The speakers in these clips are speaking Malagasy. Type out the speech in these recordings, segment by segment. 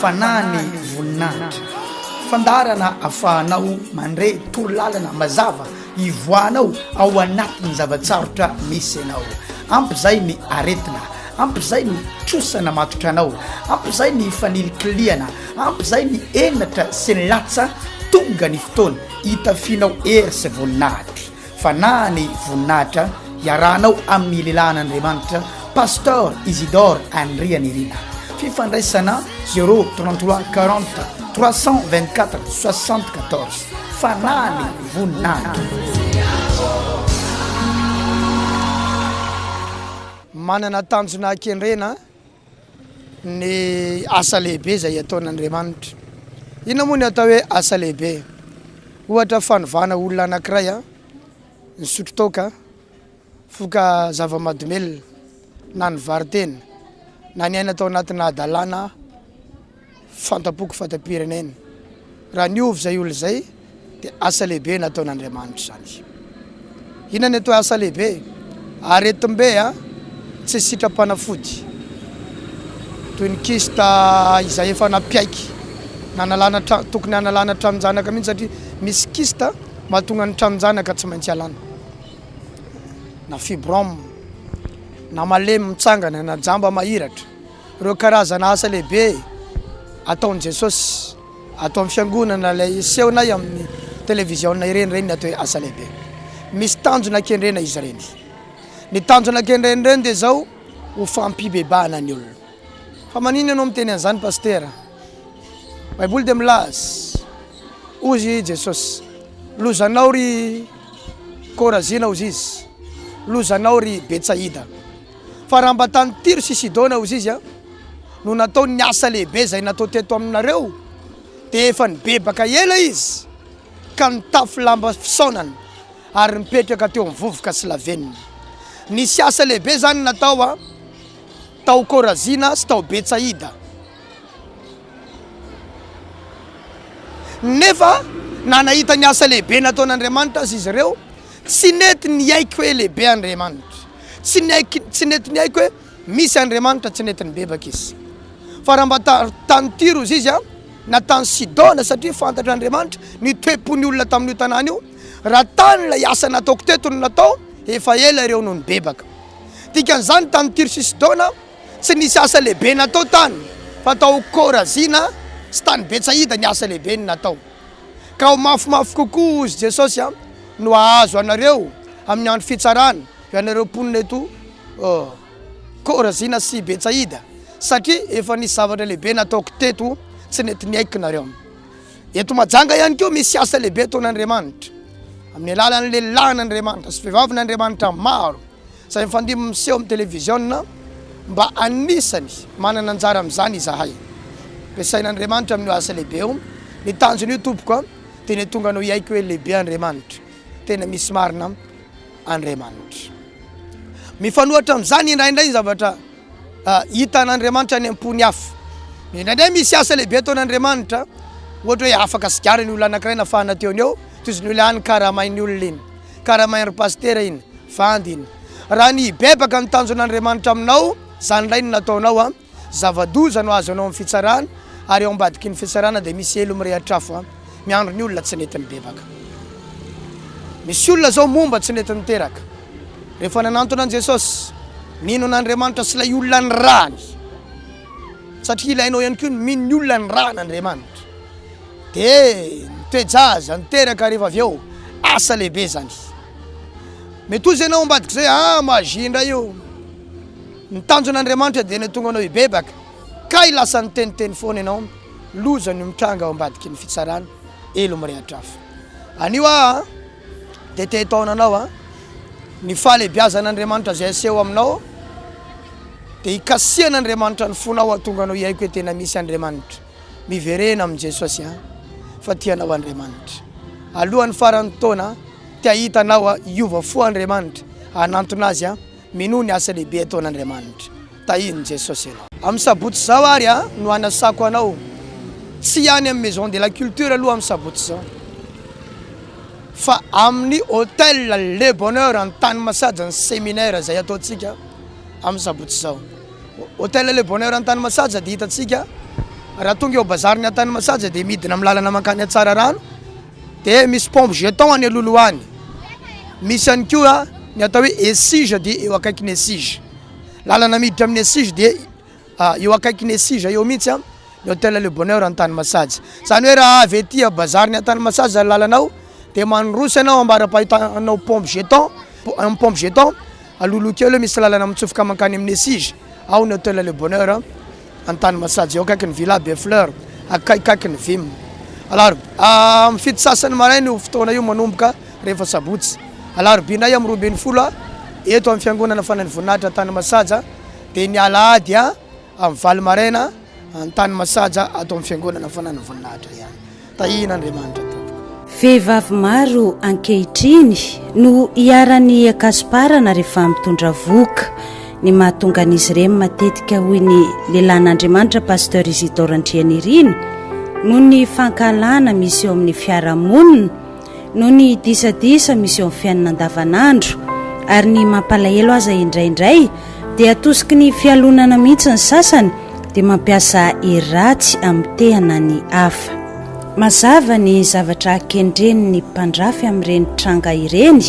Fanahy ny voninahitra. Fandaharana afahanao mandre torolalana mazava hivoahanao ao anatin'ny zava-tsarotra misy anao. Ampy izay ny aretina, ampy izay ny trosa namatotra anao, ampy izay ny fanilikilihana, ampy izay ny henatra sy ny latsa, tonga ny fotoana hitafianao hery sy voninahitra. Fanahy ny voninahitra iarahanao amin'ny lehilahin'Andriamanitra Pasteur Isidore Andrianirina. Fifandraisana 0 33 40 324 74. Fanahy ny voninahitra. Manana tanjona kendrena ny asa lehibe izay ataon'Andriamanitra. Inona moa ny atao hoe asa lehibe? Ohatra fanovana olona anankiray nisotro toaka, foka zava-mahadomelina, na nivaro-tena, na niaina tao anatina hadalana Fanta-poko fanta-pirenena. Raha niova izay olona izay dia asa lehibe nataon'Andriamanitra izany. Inona ny atao hoe asa lehibe? Aretim-be a, tsy sitram-panafody. Toy ny kyste izay efa nampiaiky, nanalana tra- tokony hanalana tranon-janaka mihitsy satria misy kyste mahatonga ny tranon-janaka tsy maintsy alana. Na fibrome, na malemy mitsangana, na jamba mahiratra. Ireo karazana asa lehibe ataon'i Jesosy ato amin'ny fiangonana ilay asehonay amin'ny televiziona ireny, ireny ny atao hoe asa lehibe. Misy tanjona kendrena izy ireny. Ny tanjona kendrena ireny dia izao, ho fampibebahana ny olona. Fa maninona ianao miteny an'izany pasitera? Baiboly dia milaza, hozy i Jesosy, lozanao ry Korazina, hozy izy, lozanao ry Betsaida. Fa raha mba tany Tyro sy Sidona, hozy izy, no natao ny asa lehibe izay natao teto aminareo, dia efa nibebaka ela izy ka nitafy lamba fisaonana ary nipetraka teo amin'ny vovoka sy lavenona. Nisy asa lehibe izany natao tao Korazina sy tao Betsaida. Nefa na nahita ny asa lehibe nataon'Andriamanitra aza izy ireo, tsy nety niaiky hoe lehibe Andriamanitra. Tsy niaiky, tsy nety niaiky hoe misy Andriamanitra, tsy nety nibebaka izy. Fa raha mba tany Tyro izy izy, na tany Sidona, satria fantatr'Andriamanitra ny toe-pon'ny olona tamin'io tanàna io, raha tany ilay asa nataoko teto no natao, efa ela ireo no nibebaka. Dikan'izany tany Tyro sy Sidona, Tsy nisy asa lehibe natao tany, fa tao Korazina sy tany Betsaida ny asa lehibe no natao. Ka ho mafimafy kokoa, hozy Jesosy, no hahazo anareo amin'ny andro fitsarana, ianareo mponina eto Korazina sy Betsaida, satria efa nisy zavatra lehibe nataoko teto tsy nety niaiky nareo. Eto Majanga ihany koa misy asa lehibe ataon'Andriamanitra, amin'ny alalan'ny lehilahin'Andriamanitra sy vehivavin'Andriamanitra maro. Izay mifandimby miseho amin'ny televiziona, mba anisany manana anjara amin'izany izahay. Ampiasain'Andriamanitra amin'io asa lehibe io. Ny tanjon'io tompoko a, dia ny hahatonga anao hiaiky hoe lehibe Andriamanitra. Tena misy marina Andriamanitra. Mifanohitra amin'izany indraindray ny zavatra hitan'Andriamanitra any am-pon'ny hafa. Indraindray misy asa lehibe ataon'Andriamanitra, ohatra hoe afaka sigara ny olona anankiray nafahana teo eo, toy izany olona any karamain'ny olona iny, karamain'ny ry pasitera iny, vandy iny. Raha ny hibebaka ny tanjon'Andriamanitra aminao, izany indray no nataonao an, zava-doza no azonao amin'ny fitsarana, ary ao ambadiky ny fitsarana dia misy helo mirehitra afo an, miandry ny olona tsy nety nibebaka. Misy olona izao momba tsy nety niteraka. Rehefa nanantona an'i Jesosy, nino an'Andriamanitra sy ilay olona nirahany, satria ilainao ihany koa ny mino ny olona nirahan'Andriamanitra, dia nitoe-jaza, niteraka rehefa avy eo, asa lehibe izany. Mety hozy ianao ambadik'izay, ah magie indray io. Ny tanjon'Andriamanitra dia ny hahatonga anao hibebaka, kay lasa niteniteny foana ianao, loza no mitranga ao ambadiky ny fitsarana, elo mirehitra afo. Anio aho dia te hitaona anao an, ny fahalehibiazan'Andriamanitra izay aseho aminao dia hikasihan'Andriamanitra ny fonao hahatonga anao hiaiky hoe tena misy Andriamanitra. Miverena amin'i Jesosy an, fa tia anao Andriamanitra. Alohan'ny faran'ny taona, te hahita anao hiova fo Andriamanitra, hanantona Azy an, minoa ny asa lehibe ataon'Andriamanitra. Tahin'i Jesosy ianao. Amin'ny sabotsy izao ary no hanasako anao, tsy any amin'ny Maison de la Culture aloha amin'ny sabotsy izao, fa amin'ny Hotel Le Bonheur Antanimasaja ny séminaire izay ataontsika amin'ny sabotsy izao. Hotel Le Bonheur Antanimasaja dia hitantsika. Raha tonga eo bazary-n'ny Antanimasaja dia midina amin'ny lalana mankany Antsararano dia misy pompe jeton any alohaloha any. Misy ihany koa ny atao hoe Esige dia eo akaikin'ny Esige. Lalana miditra amin'ny Esige dia eo akaikin'ny Esige eo mihitsy ny Hotel Le Bonheur Antanimasaja. Izany hoe raha avy aty bazary-n'ny Antanimasaja ny lalanao dia mandroso ianao ambara-pahitanao pompe jeton, amin'ny pompe jeton alohaloha kely eo misy lalana mitsofoka mankany amin'ny Esige, ao ny Hotel Le Bonheur. Antanimasaja, eo akaikin'ny Villa Be Fleur, akaikikaikin'ny Vim. Alarobia, amin'ny fito sasany maraina io fotoana io manomboka rehefa sabotsy. Alarobia indray amin'ny 12 eto amin'ny Fiangonana Fanan'ny Voninahitra Antanimasaja, dia ny alahady amin'ny valo maraina Antanimasaja ato amin'ny Fiangonana Fanan'ny Voninahitra ihany. Tahian'Andriamanitra tompoko. Vehivavy maro ankehitriny no iharan'ny hakasomparana rehefa mitondra vohoka. Ny mahatonga an'izy ireny matetika hoy ny lehilahin'Andriamanitra Pasteur Isidore Andrianirina noho ny fankahalana misy eo amin'ny fiarahamonina, noho ny disadisa misy eo amin'ny fiainana andavanandro ary ny mampalahelo aza indraindray dia atosiky ny fialonana mihitsy ny sasany dia mampiasa hery ratsy hamotehana ny hafa. Mazava ny zavatra kendren'ny mpandrafy amin'ireny tranga ireny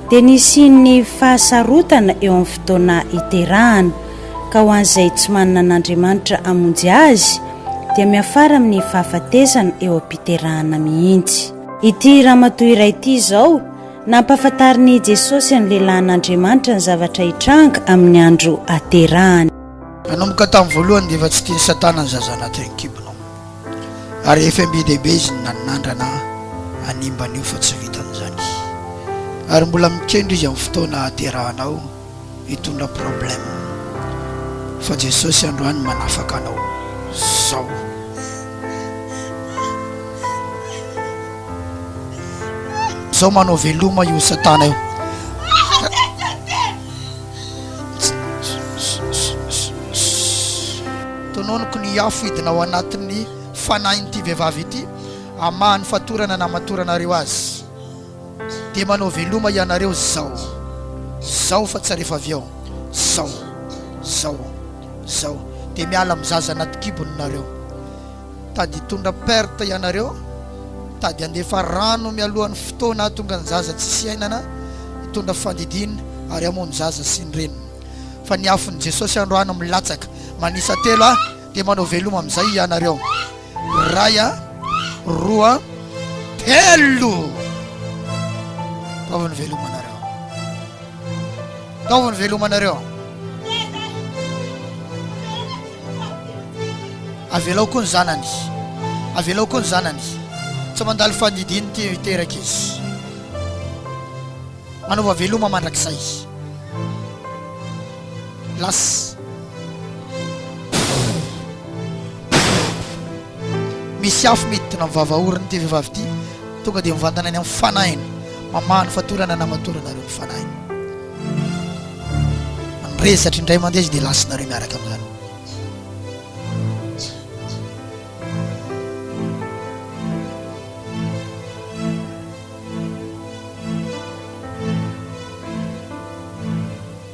dia ny hisian'ny fahasarotana eo amin'ny fotoana hiterahana ka ho an'izay tsy manana an'Andriamanitra hamonjy azy dia miafara amin'ny fahafatesana eo am-piterahana mihitsy. Ity ramatoa iray ity izao, nampahafantarin'i Jesosy ny lehilahin'Andriamanitra ny zavatra hitranga amin'ny andro haterahany. Nanomboka tamin'ny voalohany dia efa tsy tian'i Satana ny zaza anatin'ny kibonao. Ary efa be dia be izy no nanandrana hanimba an'io fa tsy vitan'izany. Ary mbola mikendry izy amin'ny fotoana hahaterahanao hitondra problème. Fa Jesosy androany manafaka anao. Zao. Zao manao veloma io satana io. Tononiko ny afo hidina ao anatin'ny fanahin'ity vehivavy ity hamaha ny fatorana namatoranareo azy. Dia manao veloma ianareo zao. Zao fa tsy rehefa avy eo. Zao. Zao. Zao. Dia miala amin'ny zaza anaty kibony nareo. Tady hitondra perte ianareo, tady handefa rano mialohan'ny fotoana hahatonga ny zaza tsisy iainana, hitondra fandidiana ary hamono zaza sy ny reniny. Fa ny afon'i Jesosy androany milatsaka. Manisa telo aho dia manao veloma amin'izay ianareo. Iray a, roa, telo! Ataovy ny velomanareo. Ataovy ny velomanareo. Avelao koa ny zanany. Avelao koa ny zanany. Tsy mandalo fandidiana ity hiteraka izy. Manaova veloma mandrakizay. Lasa. Misy afo midina amin'ny vavaoron'ity vehivavy ity, tonga dia mivantana any amin'ny fanahiny. Mamaha ny fatorana namatoranareo ny fanahiny. Mandrezatra indray mandeha izy dia lasinareo miaraka amin'izany.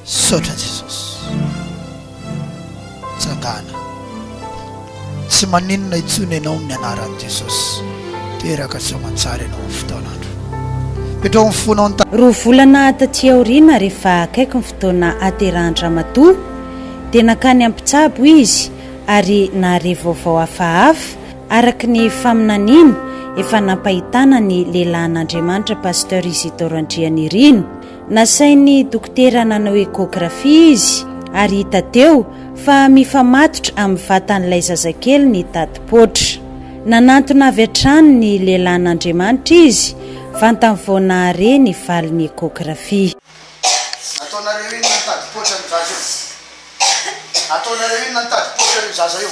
Misaotra Jesosy. Tsangana. Tsy maninona intsony ianao amin'ny anaran'i Jesosy. Teraka soamantsara ianao amin'ny fotoan'andro. Petraho ny fonao ny Roa volana taty aoriana rehefa akaiky ny fotoana hahaterahan-dramatoa dia nankany amin'ny mpitsabo izy ary nahare vaovao hafahafa araka ny faminaniana efa nampahitana ny lehilahin'Andriamanitra Pasteur Isidore Andrianirina. Nasain'ny dokotera nanao échographie izy ary hita teo fa mifamatotra amin'ny vatan'ilay zazakely ny tati-poatra. Nanantona avy hatrany ny lehilahin'Andriamanitra izy vantany vao nahare ny valin'ny échographie. Ataonareo inona ny tadi-poatran'io zaza io? Ataonareo inona ny tadi-poatran'io zaza io?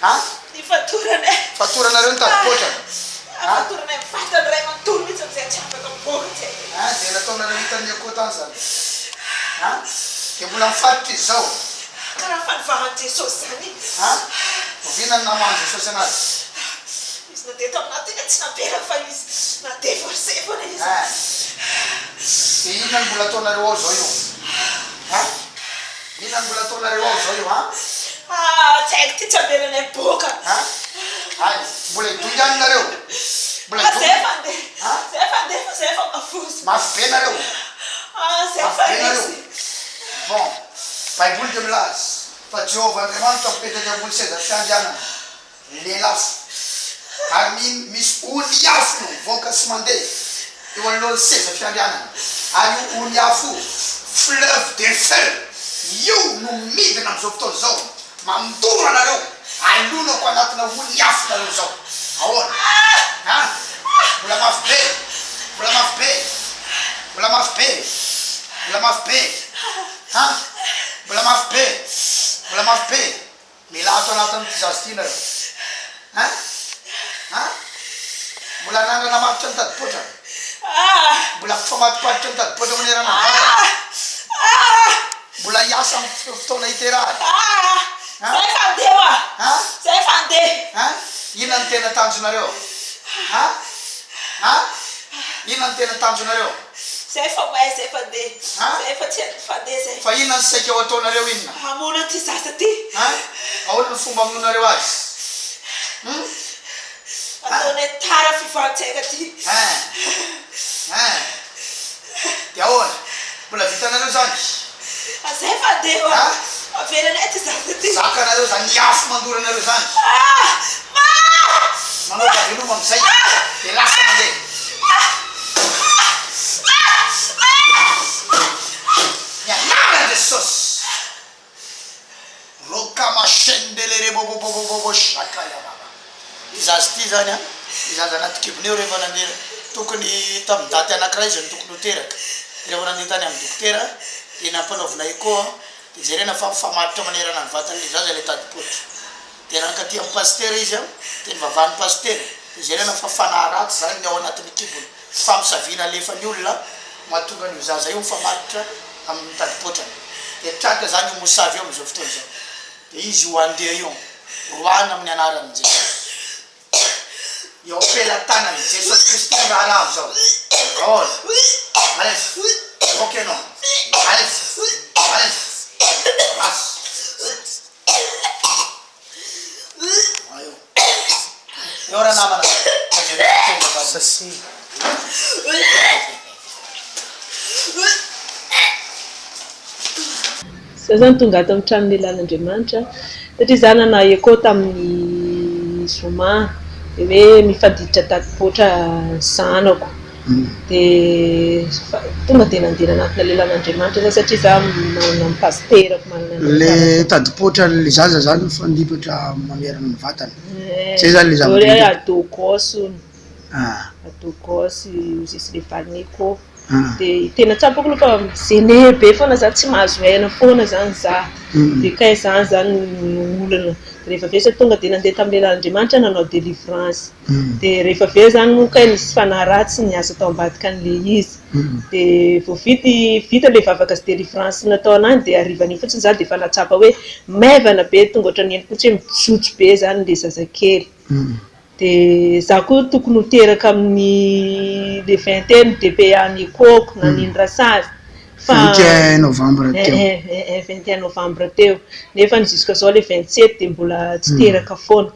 A? Ny fatoranay. Fatoranareo ny tadi-poatrany. A? Fatoranay ny vatany iray manontolo mihitsy amin'izay tsy afaka mivoaka tsy haiko. A, dia nataonareo hitan'ny écho tany izany. A? Dia mbola mifatotra izy izao. Karaha fanivahan'i Jesosy izany. A? Oviana no namahan'i Jesosy anazy? Izy nandeha taminà tena tsy nampiaraka fa izy nandeha forcé foana izy. A! Dia inona no mbola ataonareo ao izao io? A! Inona no mbola ataonareo ao izao io? A! Ah, tsy. Fivantsaiky ty tsy avelanay miboaka. An? Hay, mbola hidongy any nareo? Mbola Ah, hidongy? zay efa andeha. An? Zay efa andeha fa zay efa mavozo. Mafy be nareo. Ah, zay Mafy efa be nareo. resy. Bon, Baiboly dia milaza fa Jehovah Andriamanitra mipetraka eo ambony seza fiandrianana. Lelafo. Ary ny misy ony afo no mivoaka sy mandeha eo anoloan'ny seza fiandrianana, ary io ony afo io, fleuve de feu, io no midina amin'izao fotoana izao, mandoro anareo, alonako anatina ony afo nareo izao. Ahoana? An? Mbola mafy be? Mbola mafy be? Mbola mafy be? Mbola mafy be? An? Mbola mafy be? Mbola mafy be? Mila ato anatin'ity zaza ity nareo. Hein? Hein? Mbola anandrana matotra ny tadipoatrany. Mbola mifamatopatotra ny tadipoatra manerana ny vatany. Mbola hiasa amin'ny fotoana hiterahany. Hein? Zay fa andeha hoa. Hein? Zay fa andeha. Hein? Inona no tena tanjonareo? Hein? Hein? Inona no tena tanjonareo? Zay fa mahay zay fa ndeha. An? Zay fa tsy fa ndeha zay. Fa inona ny saika ho ataonareo inona? Hamono an'ity zaza ty. An? Ahoana ny fomba hamonoanareo azy? Hum? Ataonay tara fivantseka ty. Ein! Ein! Dia ahoana? Mbola vitanareo zany? A zay fa ndeha hoa. An? Avelanay ty zaza ty. Zakanareo zany afo mandoro anareo zany. Ah! Ma! Manaova veloma amizay dia lasa mandeha. Ny anaran'i Jesosy. Rokamashendelerebobobobobo shakayababa. Ity zaza ity zany an, io zaza anaty kibony io rehefa nandeha tokony tamin'ny daty anakiray izy no tokony ho teraka. Dia rehefa nandeha tany amin'ny dokotera dia nampanaovina echo an, dia jerena fa mifamatotra manerana ny vatan'ilay zaza ilay tadipoitra. Dia nankaty amin'i pasitera izy an, dia nivavahan'i pasitera, dia jerena fa fanahy ratsy izany ny ao anatin'ny kibony, famosaviana alefan'ny olona mahatonga an'io zaza io mifamatotra amin'ny tadipoatrany. Dia tratra izany io mosavy io amin'izao fotoana izao. Dia izy io handeha io, roahina amin'ny anaran'i Jesosy. Eo am-pelatanan'i Jesosy Kristy ny raharaha amin'izao. Ahoana? Alefa. Ok ianao. Alefa. Alefa. Lasa. Eo ranamana fa jereo fa tonga vary. Za zany tonga ato amin'ny tranon'ny lehilahin'Andriamanitra satria za nanao echo tamin'ny zoma dia hoe mifadiditra tadipoatra ny zanako. Dia tonga dia nandeha nanatona lehilahin'Andriamanitra za satria za manana ny pasiterako, manana ny Le tadipoatran'le zaza zany mifandipatra manerana ny vatana. Zay zany le zava-dehibe. Hoe ado gosse hono. Ado gosse ozy izy le valiny echo. Dia tena tsapako aloha fa mi-gêner be foana za, tsy mahazo aina foana zany za. Dia kay zany zany no olana. Dia rehefa avy eo za tonga dia nandeha tamin'ny lehilahin'Andriamanitra nanao délivrance. Dia rehefa avy eo izany moa kay nisy fanahy ratsy niasa tao ambadika an'ilay izy. Dia vao vita vita ilay vavaka sy délivrance natao an'ahy dia harivan'io fotsiny izaho dia efa nahatsapa hoe maivana be, tonga ohatran'ny henoko mihitsy hoe mijotso be izany ilay zazakely. Dia izaho koa tokony ho teraka amin'ny le 21 ny DPA ny écho-ko na ny rasazy. Fa 21 novembre teo. Eh eh eh 21 novembre teo. Nefa ny jusqu'à zao le 27 dia mbola tsy teraka foana.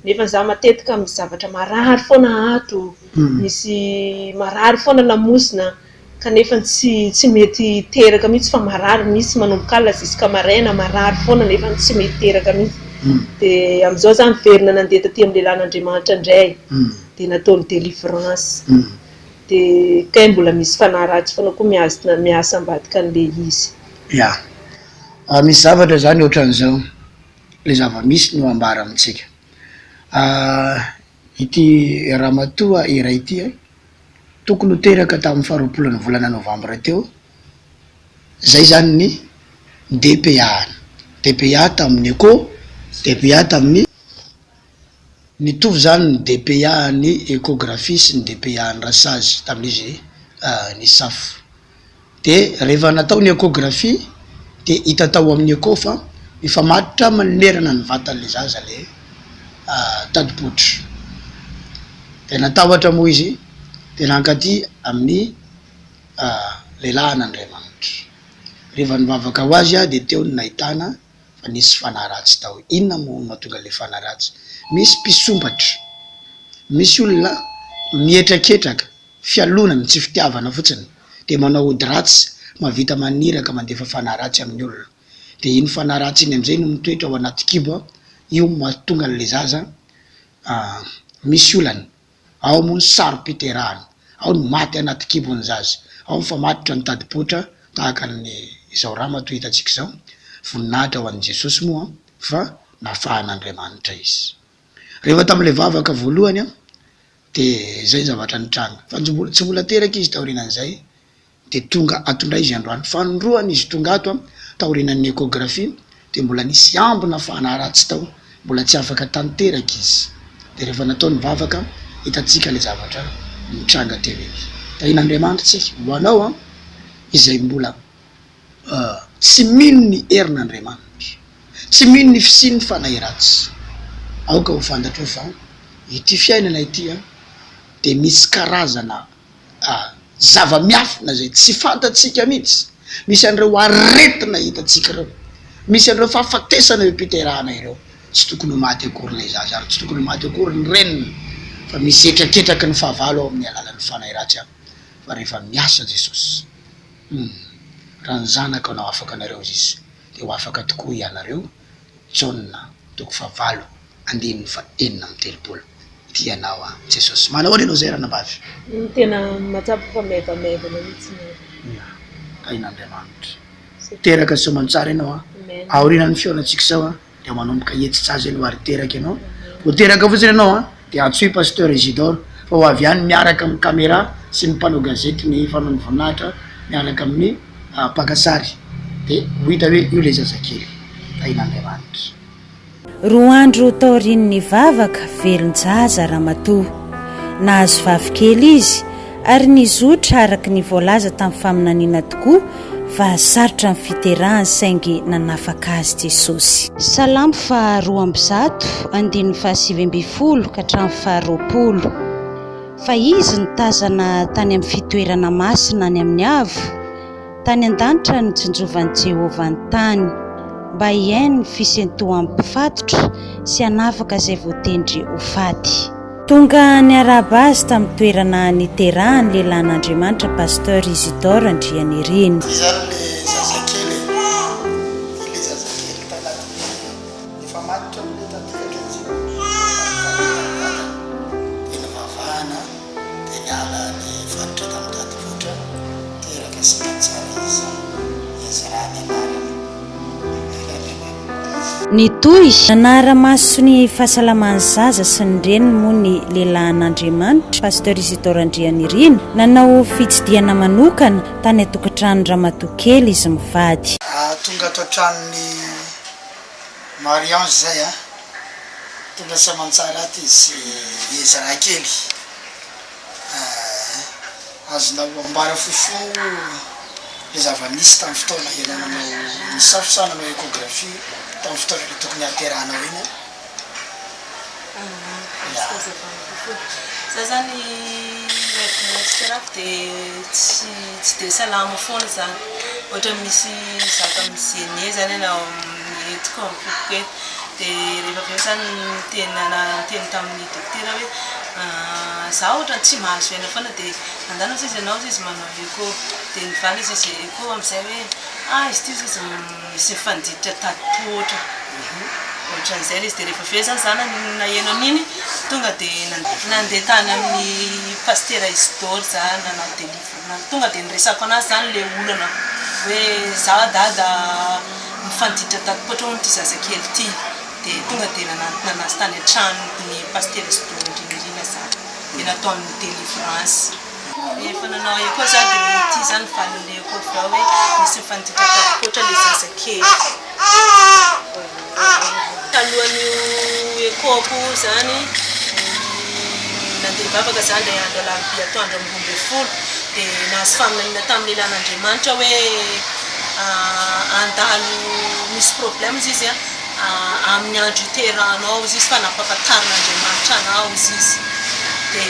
Nefa za matetika misy zavatra marary foana ato, misy marary foana lamosina kanefa tsy tsy mety teraka mihitsy fa marary misy manomboka alina jusqu'à maraina marary foana nefa tsy mety teraka mihitsy. Dia amin'izao za niverina nandeha taty amin'ny lehilahin'Andriamanitra indray dia nataony délivrance. Dia kay mbola misy fanahy ratsy foana koa mihazona miasa ambadika an'ilay izy. Ya. Misy zavatra izany ohatran'izao, ilay zava-misy no ambara amintsika. Ity ramatoa iray ity tokony ho teraka tamin'ny faharoapolo ny volana novambra teo, izay izany ny DPA-ny. DPA tamin'ny echo, DPA tamin'ny. Nitovy izany ny DPA an'ny échographie sy ny DPA an'ny rasazy tamin'izy nisafo. Dia rehefa natao ny échographie dia hita tao amin'ny écho fa mifamatotra manerana ny vatan'ilay zaza ilay tadipoitra. Dia natahotra moa izy dia nankaty amin'ny lehilahin'Andriamanitra. Rehefa nivavaka ho azy dia teo no nahitana. Fa nisy fanahy ratsy tao. Inona moa no mahatonga an'ilay fanahy ratsy? Misy mpisompatra, misy olona mihetraketraka, fialonana, tsy fitiavana fotsiny, dia manao ody ratsy, mahavita maniraka mandefa fanahy ratsy amin'ny olona. Dia iny fanahy ratsy iny amin'izay no mitoetra ao anaty kibo, io mahatonga an'ilay zaza misy olana. Ao moa ny saro-piterahana, ao ny maty anaty kibon'ny zaza, ao mifamatotra ny tadi-poitra tahaka ny izao ramatoa hitantsika izao, voninahitra ho an'i Jesosy moa fa nafahan'Andriamanitra izy. Rehefa tamin'ilay vavaka voalohany dia izay ny zavatra nitranga, fa tsy mbola teraka izy taorianan'izay Dia tonga ato indray izy androany. Fanindroany izy tonga ato an, taorianan'ny échographie, dia mbola nisy ambina fanahy ratsy tao, mbola tsy afaka tanteraka izy. Dia rehefa natao ny vavaka, hitantsika ilay zavatra nitranga teo iny. Tahian'Andriamanitra isika. Ho anao an, izay mbola tsy mino ny herin'Andriamanitra, tsy mino ny fisian'ny fanahy ratsy, aoka ho fantatrao fa ity fiainana ity an, dia misy karazana zava-miafina izay tsy fantatsika mihitsy, misy an'ireo aretina hitantsika ireo, misy an'ireo fahafatesana eo am-piterahana ireo, tsy tokony ho maty akory ilay zaza ary tsy tokony ho maty akory ny reniny fa misy hetraketraky ny fahavalo ao amin'ny alalan'ny fanahy ratsy an, fa rehefa miasa Jesosy, hum, raha ny Zanaka no afaka anareo izy dia ho afaka tokoa ianareo, Jaona toko fahavalo andininy faha-36. Tia anao aho Jesosy. Manahoana ianao izay ranabavy? Tena mahatsapa fa maivamaivana mihitsy ny aina. Ya, tahin'Andriamanitra. Teraka soamantsara ianao an. Aorianan'ny fihaonantsika izao an, dia manomboka hihetsi-tsazy ianao ary teraka ianao. Vao teraka fotsiny ianao an, dia antsoy Pasteur Isidore fa ho avy any miaraka amin'ny camera sy ny mpanao gazety ny fanao ny voninahitra miaraka amin'ny mpaka sary dia ho hita hoe io ilay zazakely. Tahin'Andriamanitra. Roa andro taorian'ny vavaka, velon-jaza ramatoa. Nahazo vavy kely izy, ary nizotra araka ny voalaza tamin'ny faminaniana tokoa fa sarotra ny fiterahany saingy nanafaka azy Jesosy. Salamo faha 102, andininy faha 19 ka hatramin'ny faha 20. Fa izy nitazana tany amin'ny fitoerana masina any amin'ny avo, Tany an-danitra nitsinjovan'i Jehovah ny tany, mba hihaino ny fisentoan'ny mpifatotra sy hanafaka izay voatendry ho faty. Tonga niarahaba azy tamin'ny toerana niterahany lehilahin'Andriamanitra Pasteur Isidore Andrianirina. Ity izany le zazakely e, ity le zazakely tanatin'ny efa matotra aloha le tanteraka izy, efa mifatotra ny vatany, dia nivavahana. dia niala ny faritra tamin'ny tadivohitra, teraka sy natsara izy, Ezra ny anarany. Nitohy nanara-maso ny fahasalaman'ny zaza sy ny reniny moa ny lehilahin'Andriamanitra, Pasteur Isidore Andrianirina. Nanao fitsidihana manokana tany an-tokantranon'ny ramatoa kely izy mivady. Tonga ato an-tranon'i Marie Ange izay an! Tonga tsy aman-tsara ato izy sy Ezra kely. Eh, azonao ambara fohifohy le zava-nisy tamin'ny fotoana ianao nanao nisafo sa nanao échographie tamin'ny fotoana ilay tokony hahaterahanao iny an? Azoko hazavana fohifohy. Za zany iray volana tsy teraka dia tsy tsy dia salama foana zany. Ohatra misy zaka mi-gêner zany anao entiko amin'ny foko eto. Dia rehefa avy eo zany niteny niteny tamin'ny dokotera hoe za ohatran'ny tsy mahazo aina foana dia andana hozy izy ianao hozy izy manao echo. Dia nivaly izy izy echo amin'izay hoe ah izy ity hozy izy misy mifaniditra tato-poatra. Ohatran'izay ilay izy. Dia rehefa avy eo zany za naheno an'iny tonga dia nandeha tany amin'ny pasitera Isidore za nanao délivrance. Tonga dia niresako anazy zany ilay olana hoe za dada mifaniditra tato-poatra hono ity zazakely ity. Dia tonga dia nanantona anazy tany an-tranon'ny pasitera Isidore Andrianirina za. Dia nataony délivrance. Efa nanao echo za dia ity zany valin'ilay echo avy ao hoe misy mifaniditra tato-poatra ilay zazakely. Talohan'io echo-ko io zany, nandeha nivavaka za indray andro alarobia atoandro amin'ny 12 dia nahazo faminaniana tamin'ny lehilahin'Andriamanitra hoe handalo misy problème izy izy amin'ny andro hiterahanao izy izy fa nampahafantarin'Andriamanitra anao izy izy dia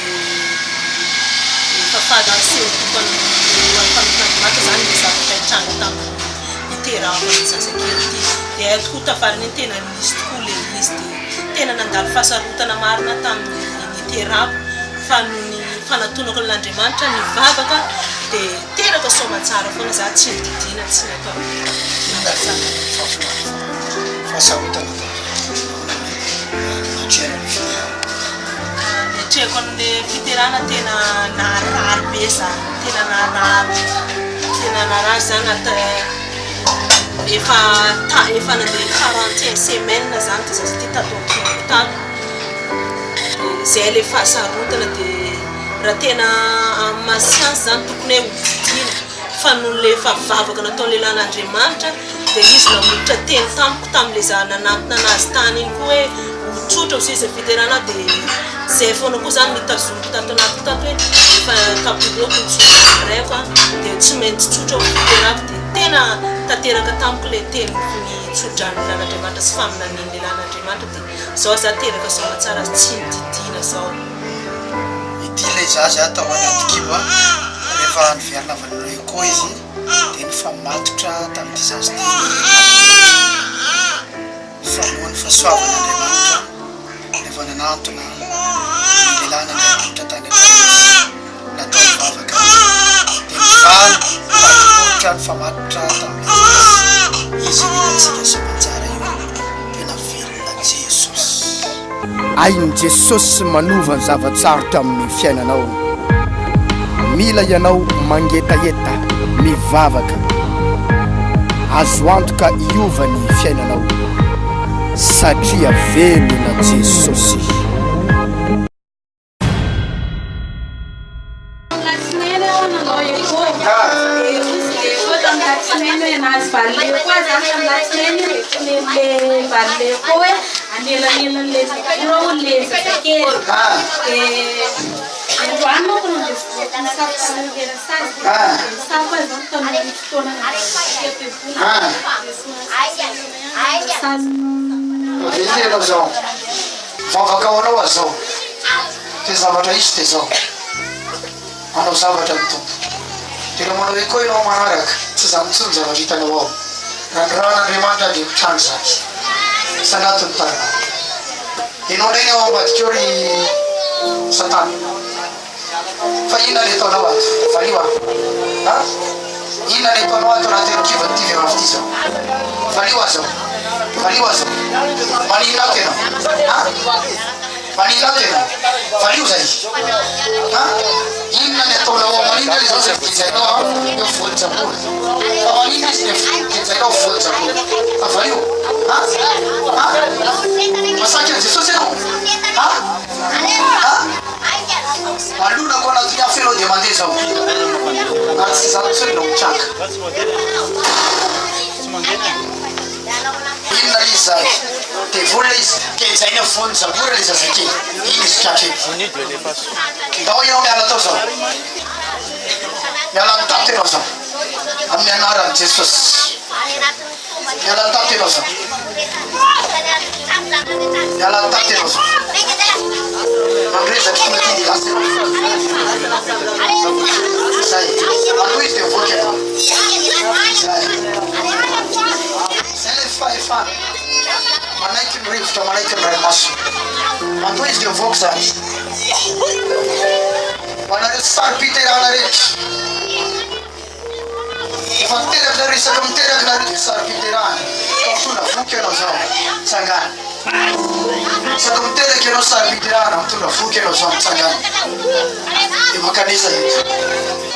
efa fady nasehon'ny Tompo an'ny mpanompon'Andriamanitra zany ny zavatra hitranga tamin'ny hiterahako an'ity zazakely ity. Dia hay tokoa tafarina iny tena nisy tokoa ilay izy dia tena nandalo fahasarotana marina tamin'ny niterahako fa noho ny fanatonako an'Andriamanitra nivavaka dia teraka soamantsara foana za tsy nodidiana tsy natao Inona ilay fahasarotana natrehana ny fiterahana? Niatrehako an'ilay fiterahana tena naharary be za, tena naharary, tena naharary za efa efa nandeha 41 semaines zany ty zaza ty tato an-kiboko tato, de zay le fahasarotana de raha tena amin'ny maha siansy zany tokony hoe hodidiana fa noho le efa vavaka nataon'ny lehilahin'Andriamanitra de izy nanolotra teny tamiko tamin'le za nanantona anazy tany iny koa hoe ho tsotra ho sisa fiterahana de zay foana koa zany nitazomiko tato anatiko tato hoe efa kapohiko ny tsodrano raiko a de tsy maintsy tsotra ho fiterahako de tena tanteraka tamiko le teny ny tsodrano lehilahin'Andriamanitra sy faminanian'ny lehilahin'Andriamanitra de zao za teraka soamatsara tsy nididiana zao. Ity ilay zaza tao anaty kibo a, rehefa niverina avy nanao echo izy dia nifamatotra tamin'ity zaza ity ny atidoha. Fa noho ny fahasoavan'Andriamanitra, rehefa nanantona ny lehilahin'Andriamanitra tany an-trano izy, natao ny vavaka, dia nivaly fadim-poritra nifamatotra tamin'ilay zaza. Izy io hitantsika soamantsara io, tena velona Jesosy. Hain'i Jesosy manova ny zava-tsarotra amin'ny fiainanao. Mila ianao mangetaheta, mivavaka. Azo antoka hiova ny fiainanao satria velona Jesosy. Latsinainy aho nanao echo dia izy le echo tamin'ny latsinainy hoe nahazo valiny echo aho zany tamin'ny latsinainy le valiny echo hoe anelanelan'le zazakely hono le zazakely dia androany manko no dia nisafo tamin'ny lera sazy dia nisafo aho zany tamin'ny fotoana nandrosoako dia somary sarotra ihany ny sazy. Velona ianao zao. Vavaka ho anao aho zao. Dia zavatra hisy dia zao. Hanao zavatra ny Tompo. Dia raha manao echo ianao manaraka, tsy izany intsony ny zavatra hitanao ao. Raha ny ran'Andriamanitra dia mitranga izany. Sanato ny tananao. Ianao indray ny ao ambadika ao ry Satana. Fa inona ny ataonao ato? Valio aho. Ha? Inona ny ataonao ato anatin'ny kibon'ity vehivavy ity izao? Valio aho izao. Valio aho izao. Maninona ato ianao? Ha? Maninona ato ianao? Valio izay. Ha? Inona ny ataonao ao? Maninona ilay zaza gejainao ao eo voan-jabory? Fa maninona izy dia gejainao voan-jabory? Fa valio. Ha? Ha? Masaky an'i Jesosy ianao? Ha? Ha? Alonako anatin'ny afo ianao dia mandeha izao. Ary tsy izany intsony no mitranga. Inona ilay izy izany? Devoly ilay izy. Gejaina voan'ny zabora ilay zazakely. Iny izy tratra iny. Ndao ianao miala tao izao. Miala tato ianao izao. Amin'ny anaran'i Jesosy. Miala tato ianao zao. Miala tato ianao zao. Mandrezaka tonga aty dia lasa ianao. Zay. Aloha izy dia mivoaka ianao. Zay. Zay ilay fahefana. Manaiky ny rivotra, manaiky ny ranomasina. Mandoa izy dia mivoaka izany. Ho anareo tsy saro-piterahana rehetra. Efa miteraka nareo isaka miteraka nareo dia saro-piterahana fa mitondra voky ianao zao mitsangana isaka miteraka ianao saro-piterahana mitondra voky ianao zao mitsangana dia mankanesa eto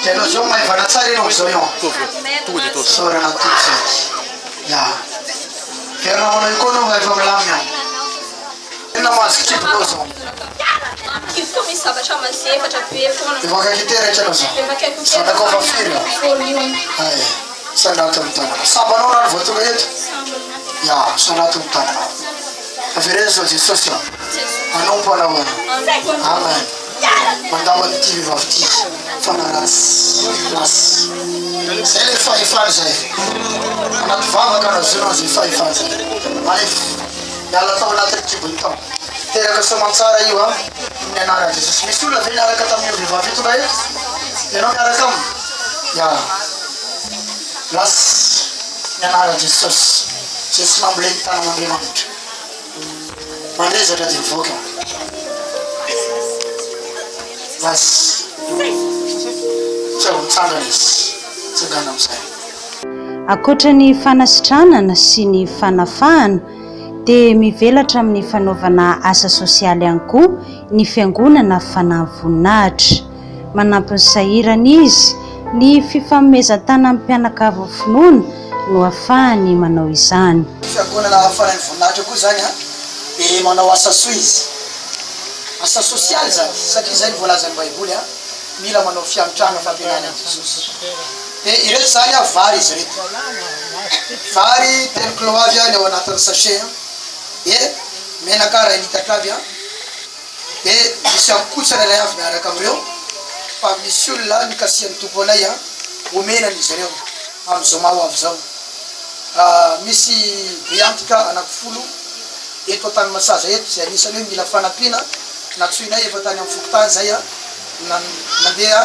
dia ianao zao maivana tsara ianao amizao io saorana ny Tompo zany ya verina manao io koa anao fa efa milamina Inona mahazo kibonao zao? Kibo koa misy zavatra mazefatra be foana. Efa akaiky hiteraka ianao zao? Efa akaiky hiteraka. Zanakao fa firy eo? Voalohany. Hay, sandrato ny tananao. Sambanao raha vao tonga eto? Sambany. Ya, sandrato ny tananao. Avereno zao Jesosy ô. Hanompo anao aho. Amen. Mandao an'ity vehivavy ity fanahy ratsy. Lasa. Zay ilay fahefana zay. Anaty vavaka no ahazoana an'izay fahefana zay. Alefa. Niala tao anatin'ny kibony tao. Teraka soamantsara io a, amin'ny anaran'i Jesosy. Misy olona ve niaraka tamin'io vehivavy io tonga eto? Ianao miaraka aminy? Ya. Lasa. Ny anaran'i Jesosy. Izay tsy nambolen'ny tanan'Andriamanitra. Mandrezatra dia mivoaka. Lasa. Tsy avy mitsangana izy. Tsangana amin'izay. Ankoatra ny fanasitranana sy ny fanafahana dia mivelatra amin'ny fanaovana asa sosialy ihany koa ny Fiangonana Fanahy Voninahitra. Manampy ny sahirana izy, ny fifanomezan-tanan'ny mpianakavin'ny finoana no ahafahany manao izany. Ny Fiangonana Fanahy Voninahitra koa izany dia manao asa soa izy. Asa sosialy izany satria izay no voalazan'ny Baiboly, mila manao fiantrana fampianarana an'i Jesosy. Dia ireto izany vary izy ireto. Vary telo kilao avy ny ao anatin'ny sachet dia menaka iray litatra avy. Dia misy akoho tsirairay avy miaraka amin'ireo fa misy olona nikasihan'ny Tompo anay homena an'izy ireo amin'ny zoma ho avy izao. Misy be antitra anakifolo eto Antanimasaza eto izay anisan'ny hoe mila fanampiana, nantsoinay efa tany amin'ny fokontany izay nandeha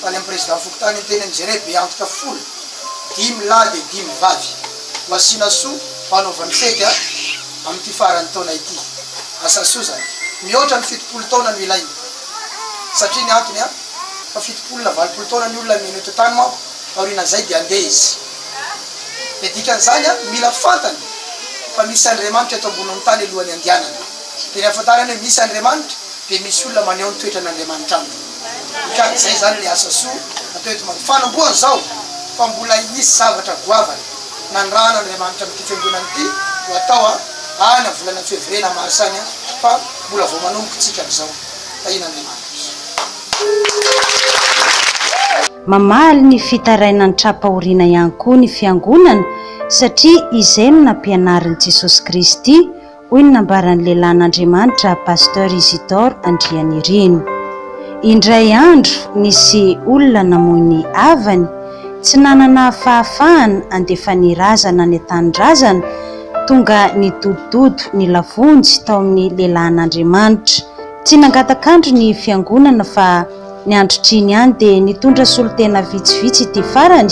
tany amin'ny président fokontany niteny an'izy ireo hoe be antitra folo, dimy lahy dia dimy vavy ho asiana soa ho hanaovany fety. Amin'ity faran'ny taona ity. Asa soa izany. Mihoatra ny 70 taona no ilaina. Satria ny antony an, fa 70 na 80 taona ny olona miaina eto an-tany manko, aorianan'izay dia handeha izy. Dia dikan'izany an, mila fantany fa misy Andriamanitra eto ambonin'ny tany alohan'ny handehanana. Dia ny ahafantarany hoe misy Andriamanitra dia misy olona maneho ny toetran'Andriamanitra aminy. Ka izay izany ilay asa soa atao eto Mada. Fanombohana izao fa mbola hisy zavatra goavana nanirahan'Andriamanitra amin'ity fiangonana ity ho atao any amin'ny volana février na mars any fa mbola vao manomboka isika amin'izao. Tahian'Andriamanitra. Mamaly ny fitarainan'ny tra-pahoriana ihany koa ny Fiangonana satria izay no nampianarin'i Jesosy Kristy hoy ny nambaran'ny lehilahin'Andriamanitra Pasteur Isidore Andrianirina. Indray andro nisy olona namoy ny havany, tsy nanana fahafahana handefa ny razana any an-tanindrazana, tonga nidodododo nila vonjy tao amin'ny lehilahin'Andriamanitra. Tsy nangatak'andro ny fiangonana fa ny androtr'iny ihany dia nitondra solontena vitsivitsy ity farany,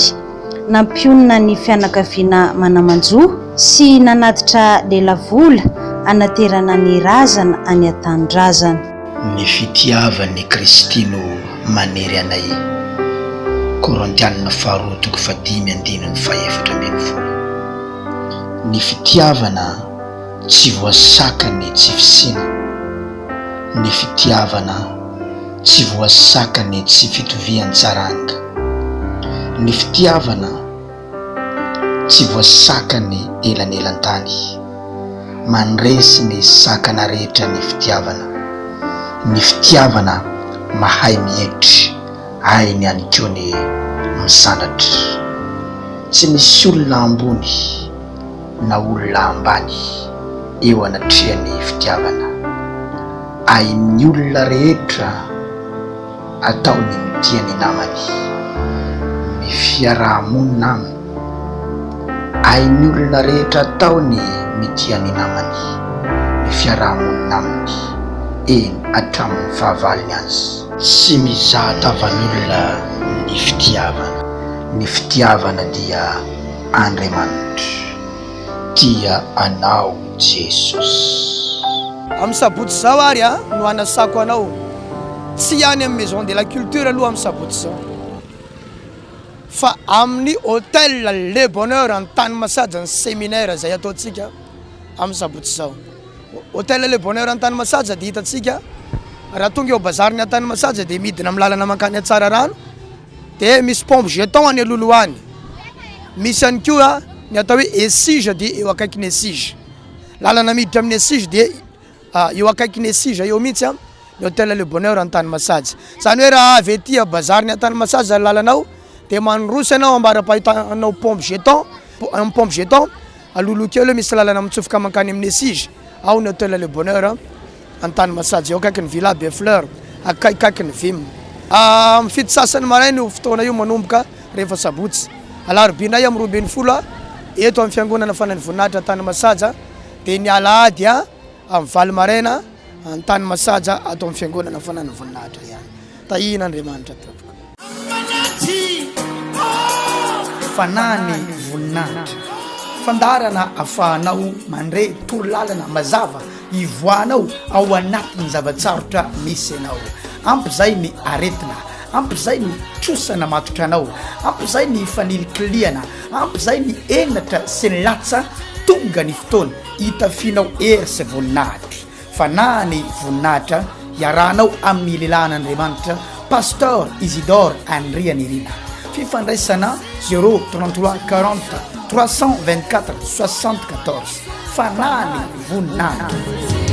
nampionona ny fianakaviana mana-manjo sy nanatitra lelavola hanaterana ny razana any an-tanindrazana. Ny fitiavan' i Kristy no manery anay. Korintiana faharoa toko fahadimy andininy faha-14. Ny fitiavana tsy voasakan'ny tsy fisiana. Ny fitiavana tsy voasakan'ny tsy fitovian-tsaranga. Ny fitiavana tsy voasakan'ny elanelan-tany. Mandresy ny sakana rehetra ny fitiavana. Ny fitiavana mahay mietry, hainy ihany koa ny misandratra. Tsy misy olona ambony na olona ambany eo anatrehan'ny fitiavana. Hain'ny olona rehetra atao ny mitia ny namany, ny fiaraha-monina aminy. Hain'ny olona rehetra atao ny mitia ny namany, ny fiaraha-monina aminy, eny hatramin'ny fahavalony aza. Tsy mizaha tavan'olona ny fitiavana. Ny fitiavana dia Andriamanitra. Tia anao Jesosy. Amin'ny sabotsy izao ary no hanasako anao tsy any amin'ny maison de la culture aloha amin'ny sabotsy izao fa amin'ny hotel le bonheur Antanimasaja ny seminaire izay ataontsika amin'ny sabotsy izao. Hotel le bonheur Antanimasaja dia hitantsika raha tonga eo bazarin'ny Antanimasaja dia midina amin'ny lalana mankany Antsararano Dia misy pompe jeton any alohaloha any. Misy ihany koa ny atao hoe esige dia eo akaikin'ny esige. Lalana miditra amin'ny esige dia eo akaikin'ny esige eo mihitsy ny hotel Le Bonheur Antanimasaja. Izany hoe raha avy aty bazary ny Antanimasaja ny lalanao dia mandroso ianao ambara-pahitanao pompe jeton, amin'ny pompe jeton alohaloha kely eo misy lalana mitsofoka mankany amin'ny esige, ao ny hotel Le Bonheur. Antanimasaja, eo akaikin'ny Villa Be Fleur, akaikikaikin'ny Vim. Amin'ny fito sasany maraina io fotoana io manomboka rehefa sabotsy. Alarobia indray amin'ny 12 eto amin'ny fiangonana Fanan'ny Voninahitra Antanimasaja dia ny alahady amin'ny valo maraina Antanimasaja ato amin'ny fiangonana Fanan'ny Voninahitra ihany. Tahian'Andriamanitra tompoko. Fanahy ny voninahitra. Fandaharana afahanao mandre torolalana mazava hivoahanao ao anatin'ny zava-tsarotra misy anao. Ampy izay ny aretina, ampy izay ny trosa namatotra anao, ampy izay ny fanilikilihana, ampy izay ny henatra sy ny latsa, tonga ny fotoana hitafianao hery sy voninahitra. Fanahy ny voninahitra iarahanao amin'ny lehilahin'Andriamanitra Pasteur Isidore Andrianirina. Fifandraisana 0 33 40 324 74. Fanahy ny voninahitra.